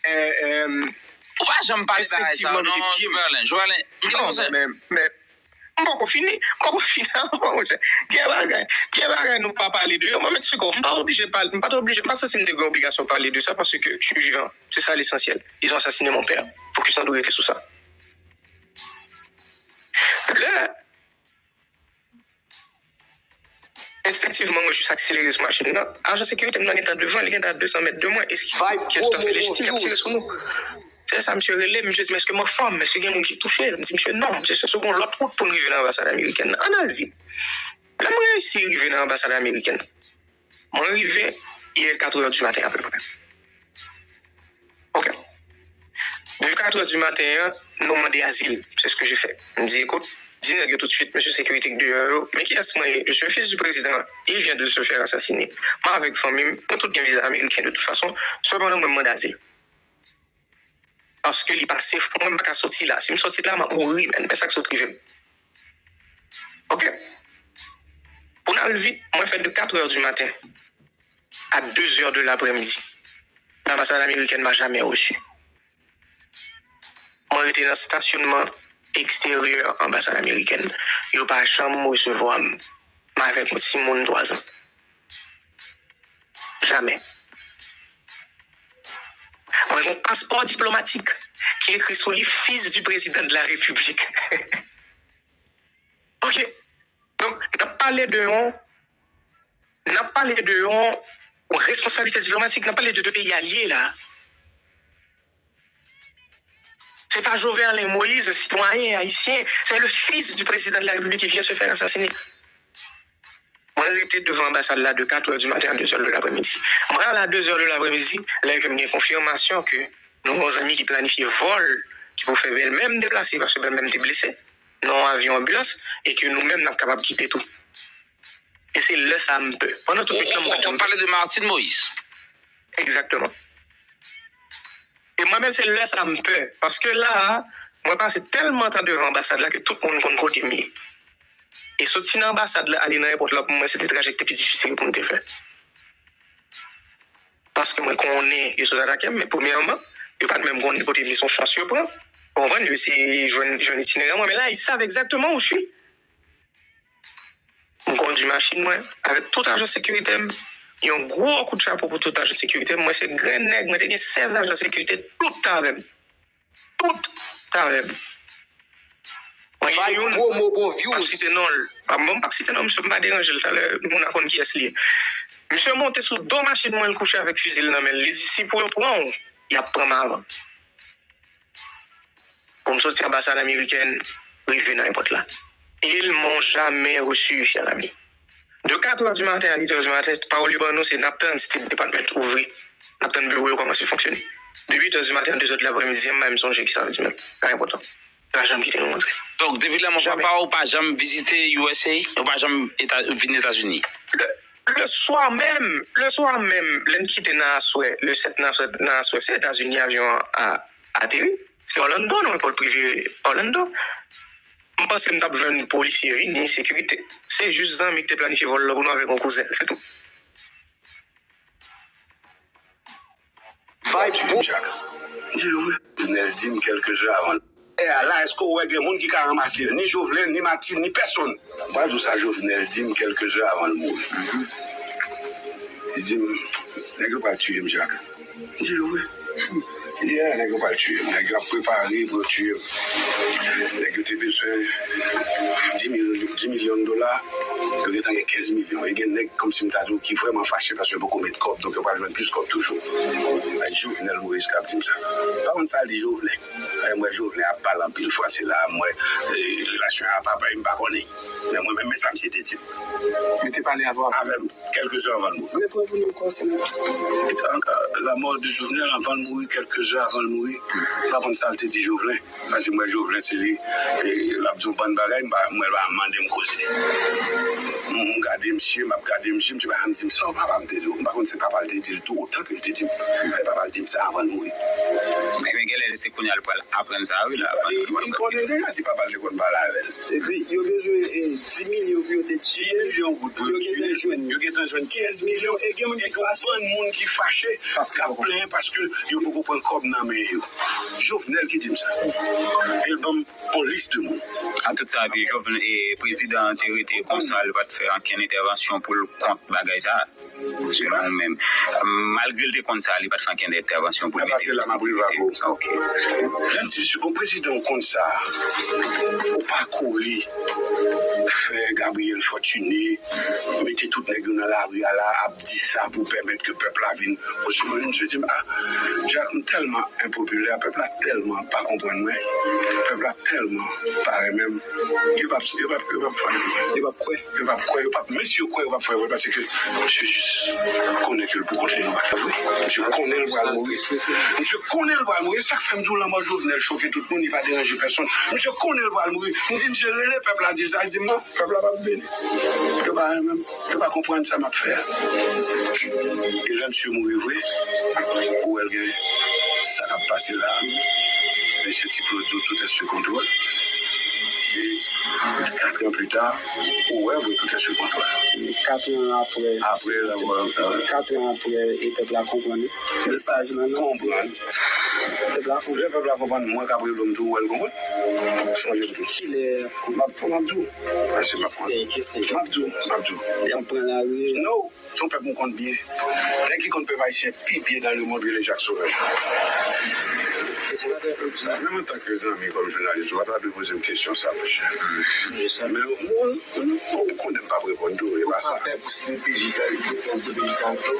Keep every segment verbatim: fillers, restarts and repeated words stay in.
euh, euh, Ou pa janm pale bagay sa, Enstenktivman, non, mete pye m. Jovelin. Jovelin, m gen Non, konsèy. men, men, m poko fini, m poko fini ankò, monchè. Gen bagay, gen bagay nou pa pale de yo. Mwen, m eksplike w, m pa oblije pale, m pa t oblije, m pa santi m te gen obligasyon pale de sa paske tu es vivant. C'est ça l'essentiel. Ils ont assassiné mon père. Focus nou dwe rete sou sa. Lè, enstenktivman, mwen jis akselere sou machin nan. Ajan sekirite m nan gentan devan, li gentan a de san mèt de mwen. Eskive, Vibe pyès gwo ta fè momo lejistik, y ap tire sou nou. views. Se sa, misye rele m, misye di m, èske m anfòm, èske gen moun ki touche? M di misye non, misye se yon lòt wout pou n rive nan anbasad amerikèn nan. Ann al vit. Lè m reyisi rive nan anbasad amerikèn, mwen rive, il est quatre heures du matin à peu près. Ok. De quatre heures du matin, nou mande azil. C'est ce que j'ai fait. M di, écoute, di nèg yo tout de suite, mesye sekirite k deyò yo, men kiyès mwen ye? Je suis le fils du président. Il vient de se faire assassiner. Mwen avèk fanmi m, nou tout gen viza ameriken de toute façon. Sepandan, mwen, m mande azil. Paske li pa safe pou mwen, m pa ka soti la. Si m soti la, m ap mouri, menn. Men sa k sot rive m. Ok. Pou n al vit, mwen fè de quatre heures du matin à deux heures de l'après-midi. L'ambassade américaine m'a jamais reçu. Mwen rete nan stasyonman eksteryè anbasad amerikèn. Yo pa janm resevwa m. M avèk yon timoun twa zan. Jamè. Mwen gen yon paspò diplomatik ki ekri sou li Fils du Président de la République. Ok. Donk, n ap pale de yon, n ap pale de yon, yon responsablite diplomatik, n ap pale de de peyi alye la. C'est pas Joverlin Moïse, un citoyen haïtien, c'est le fils du président de la République qui vient se faire assassiner. Mwen rete devan anbasad la de quatre heures du matin à deux heures de l'après-midi. Mwen al a deux heures de l'après-midi, lè ke m gen konfimasyon ke nou gen yon zanmi ki planifye vòl ki pou fè bèlmè m deplase, paske bèlmè m te blese nan yon avyon anbilans, e ke nou menm n ap kapab kite tou. E se lè sa a m pè. Pandan tout tan m pa t janm pè. Ou pale de Martine Moïse. Egzakteman. E mwen menm, se lè sa a m pè. Paske la a, mwen pase tèlman tan devan anbasad la ke tout moun konn kote m ye. E soti nan anbasad la, ale nan èpòt la, pou mwen, se te trajè ki te pi difisil pou m te fè. Paske mwen konnen yo sot atake m, men premyèman, yo pa t menm konnen kote m ye, se yon chans yo pran. Ou konprann? Yo eseye jwenn, jwenn itinerè mwen, men la, ils savent exactement où je suis. M kondui machin mwen, avèk tout ajan sekirite m, yon gwo kout chapo pou tout ajan sekirite m. Mwen se grenn nèg, mwen te gen sèz ajan sekirite, tout t avè m. Tout t avè m. Mwen gen youn, Gwo mo bon m p ap views. Site non l. Pa, bon, m p ap site non misye, m pa deranje l. Talè, moun a konn kiyès li ye. Misye monte sou do machin mwen, l kouche avèk fizi l nan men l. Li di, si pou yo pran w, y ap pran m avan. Pou m soti anbasad amerikèn, rive nan èpòt la. Ils m'ont jamais reçu, cher ami. De quatre heures du matin à huit heures du matin, pawòl yo ban nou, se n ap tann State Department ouvri. N ap tann biwo yo kòmanse fonksyone. De huit heures du matin à deux heures de l'après-midi, m pa menm sonje kisa vle di menm. Pa enpòtan. Yo pa janm kite nou antre. Donk, depi lè mò papa w pa janm vizite U S A, ou pa janm Eta- vin Etazini? Le, le soir même, le soir même, lè n kite nan aswè, le sept nan aswè, nan aswè, se Etazini avyon an a- ateri. Se Orlando, nan èpòt prive Orlando. M panse m t ap jwenn polisye vini, sekirite. Se jis zanmi ki te planifye vòl la pou nou avèk yon kouzen, se tou. Vibe bon. Jovenel di m kèlke zè avan. E a la, èske w wè gen moun ki ka ranmase l? Ni Jovenel, ni Martine, ni pèsonn. Mwen di w sa Jovenel di m kèlke zè avan l mouri. Li di m, nèg yo pral tiye m, Jak. M di l wi. Li di, a, nèg yo pral tiye m. Nèg yo ap prepare pou yo tiye m. Nèg yo te bezwen dis mil, dis milyon dola. Yo gentan gen kenz milyon. E gen nèg, kòmsi m ta di w, ki vrèman fache paske yo poko met kòb, donk yo pral jwenn plis kòb toujou. Jovenel Moïse k ap di m sa. Pa konn sa l di Jovenel. Lè m wè Jovenel ap pale anpil fwa, se la a m wè, e, relasyon a papa m pa konnen. Men mwen menm, men sa misye te di m. Li te pale avè w? Avè m, kèlke zè avan l mouri. Repran pou nou ankò, silvouplè. Lanmò de Jovenel, avan l mouri, kèlke zè avan l mouri. M pa konn sa l te di Jovenel. Paske m wè Jovenel, se li, e, l ap di yon bann bagay, m pa, m wè l pa mande m koze. M, m gade misye, m ap gade misye, misye pa janm di m sa, papa m te di w. M pa konn si papa l te di l tou otan ke l te di m. Men papa l di m sa avan l mouri. Men, men genlè Se kounye a l pral aprann sa, wi, la. Li konnen deja si papa l te konn pale avè l. Epi, yo bezwen eh, dis milyon pou yo te tiye l. Dis milyon goud pou yo tiye l. Yo gentan jwenn. Yo gentan jwenn kenz milyon. E gen moun ki fache. Bann moun ki fache, k ap plenyen paske yo poko pran kòb nan men yo. Jovenel ki di m sa. E l ban m yon lis de moun. A tout sa, epi Jovenel, e prezidan an te rete konsa, li pa t fè ankenn entèvansyon pou l kont bagay sa. Selon ou menm. Malgre l te konn sa, li pa t fè ankenn entèvansyon pou l mete l an sekirite. Ok. Lè m di, si bon prezidan w konn sa, ou pa kouri fè Gabriel Fortuné, mete tout nèg yo nan lari a la, ap di sa pou pèmèt ke pèp la vin. Oswè, misye di m, ah, Jack, m tèlman enpopilè, pèp la tèlman pa konprann mwen, pèp la tèlman pa renmen m, yo p ap, yo p ap, yo p ap fè anyen. Yo p ap kwè. Yo p ap kwè, yo p ap, menm si yo kwè, yo p ap fè vre, paske misye jis konnen ke l pou kont li nan batay. Misye konnen l pral mouri. Misye konnen l pral mouri. E sa k fè m di w lanmò Jovenel choke tout moun, li pa deranje pèsonn. Misye konnen l pral mouri. M di misye rele pèp la, di l sa, l di m non, pèp la p ap vini. Yo pa renmen m, yo pa konprann sa m ap fè a. E lè misye mouri vre, ou wè l gen sa k ap pase la. Mesye Ti Claude di w tout est sous contrôle. E kat an pli ta, ou wè vre tout est sous contrôle. Kat an apre. Apre, la, wè, wè. Kat an apre, e pèp la konprann mesaj lan nan. Konprann. Pèp la konprann. Lè pèp la konprann, mwen k ap rele w, m di w wè l konprann. Chonje m tou. Kilè? M ap, m ap di w. Paske m ap konn. Kise, kise? M ap di w, m ap di w. Y ap pran lari. Non. Se yon pèp m konn byen. Nèg ki konn pèp ayisyen pi byen nan lemonn rele Jacques Sauvage. E se pa trè pèp sa. Menm antanke zanmi, kòm jounalis, ou pa ta dwe poze m kesyon sa, monchè. Men ou, ou, ou konnen m p ap reponn tou, e pa sa. Ou pa pè pou si D P J ta, pou pòs D P J ta tou.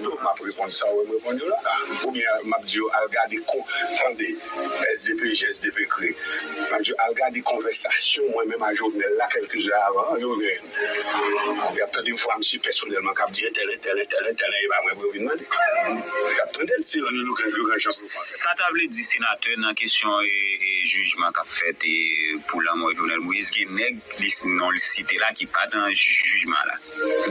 Non, m ap reponn sa, ou wè m reponn yo la. Oubyen m ap di yo, al gade kon, tande, S D P J, S D P Kreye. M ap di yo, al gade konvèsasyon mwen menm a Jovenel la, kèlke zè avan, yo gen. Y ap tande vwa misye pèsonèlman k ap di entèl, entèl, entèl, entèl, e pa mwen pou yo vin mande. Y ap tande l, se yo, yo, yo, yo gen jan pou yo fè. Sa ta vle di senatè nan kesyon e, e jijman k ap fèt e pou lanmò Jovenel Moïse, gen nèg li, non l site la ki pa nan jijman la.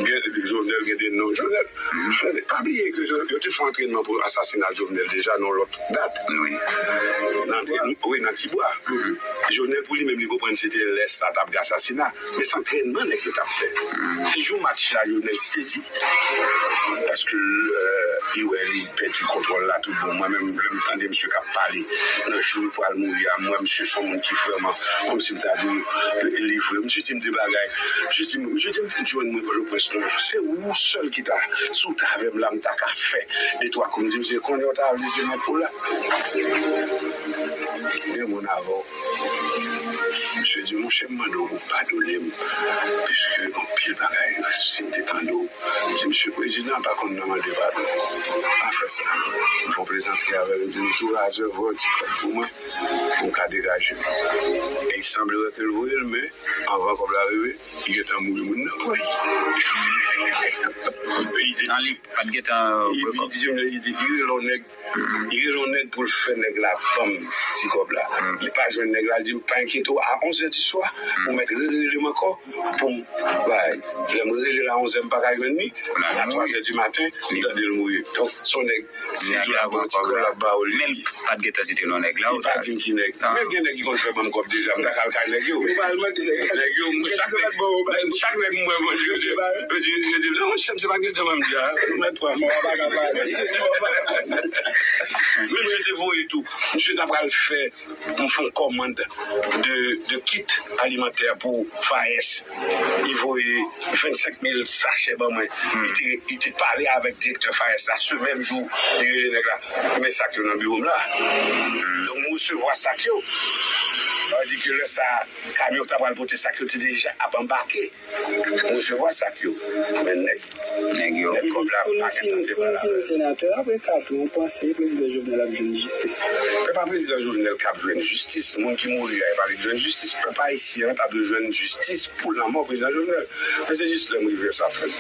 Gen, Jovenel gen de non. Jovenel, pa bliye ke yo, yo te fè antrènman pou asasina Jovenel deja nan lòt dat. Wi. Nan antrènman, wi, nan Tibwa. Jovenel, pou li menm, li konprann se te lè sa t ap gen asasina. Men se antrènman nèg yo t ap fè. Se jou match la, Jovenel sezi. Paske lè li wè li pèdi kontwòl la tout bon. Mwen menm, lè m tande misye k ap pale nan jou l pral mouri a, m wè misye se yon moun ki vrèman, kòmsi m ta di w, livre. Misye di m de bagay. Misye di m, misye di m vin jwenn mwen Pòtoprens non. Se ou sèl ki ta, si w t avè m la, m ta ka fè de twa kou. M di misye, konnen w ta vle se mèt pou la. Gen moun avè w. Misye di, monchè, m mande w pou w padone m, piske anpil bagay, si m te tande w, m di, mesye prezidan pa konn nan mande padon. Pa fè sa. M fè yon plezantri avè l, m di, m tou razè voye ti kòb pou mwen, pou m ka degaje m. E l sanble wè ke l voye l, men anvan kòb la rive, li gentan mouri, moun nan pran l. Li te Nan li pa t gentan voye kòb. Li di, li di, li rele yon nèg. Li rele yon nèg pou l fè nèg la ban m ti kòb la. Li pa jwenn nèg la, li di m, pa enkyete w, a onz è di swa, ou mèt rerele m ankò pou m bay. Lè m rele l a onz è, m pa ka jwenn li. A twa è di maten, m tande l mouri. Donk, se yon nèg, si m di w l ap ban w ti kòb, l ap ba w li. Men l pa t gentan site non nèg la. Li pa di m ki nèg. Men gen nèg ki konn fè ban m kòb deja, m ta ka al kay nèg yo. Nèg yo, mwen, chak nèg, chak nèg m wè, mwen, yo di, yo di, yo di, non, monchè, misye pa t gentan ban m di a, nou mèt pran. Men misye te voye tou. Misye ta pral fè, m fè yon kòmand de, de kit alimantè pou FAES. Li voye vennsenk mil sachè ban mwen. Li te, li te pale avèk direktè FAES la, se menm jou, li rele nèg la. Men sak yo nan biwo m la. Donk, m resevwa sak yo. Sa vle di ke lè sa, kamyon ki ta pral pote sak yo te deja ap anbake. M resevwa sak yo. Men nèg, nèg yo, nèg kòb la pa gentan deplase. Pou nou fini, senatè, apre kat an, ou panse prezidan Jovenel ap jwenn jistis? Se pa prezidan Jovenel k ap jwenn jistis. Moun ki mouri a, e pa li k jwenn jistis. Pèp ayisyen an ta dwe jwenn jistis pou lanmò prezidan Jovenel. Men se jis lè m rive sa fèt.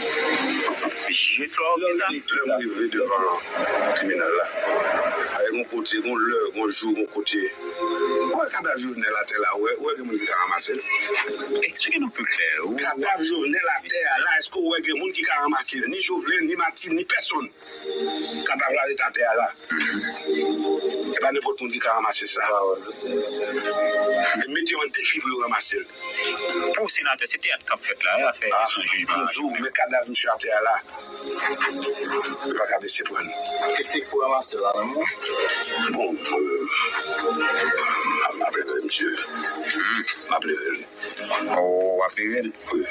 Jis lè w di sa? Lè m rive devan tribinal la. Ay, gon kote, gon lè, gon jou, gon kote. Ou wè kadav Jovenel atè la, ou wè, ou wè gen moun ki ka ranmase l? Eksplike nou pi klè. Kadav Jovenel atè a la, èske ou wè gen moun ki ka ranmase l? Ni Jovenel, ni Martine, ni pèsonn. Kadav la ret atè a la. Pa nenpòt moun ki ka ranmase sa. Mete yo an defi pou yo ranmase l. Pou senatè, se teyat k ap fèt la, afè kesyon jijman. M di w, men kadav misye atè a la. Yo pa ka bese pran. Teknik pou ranmase la menm, wi. Bon, euh, m ap leve misye. M ap leve li. Oh, w ap leve l? Wi.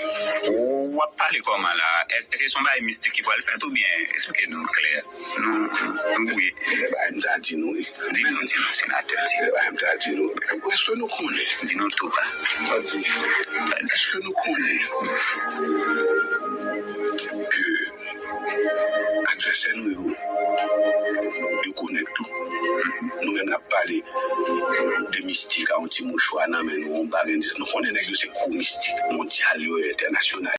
Oh, w ap pale kòman la? Èske se yon bagay mistik ki pral fèt oubyen? Eksplike nou klè. Nou, nou bwouye. Bagay m ta di nou, wi. Di nou, di nou, senatè, di nou. Bagay m ta di nou. Èske nou konnen? Di nou tou ba. Èske nou konnen ke advèsè nou yo, yo konnen tou? Nou menm n ap pale de mistik a yon ti mouchwa nan men nou, yon bagay, nou konnen nèg yo se gwo mistik mondyal yo, entènasyonal.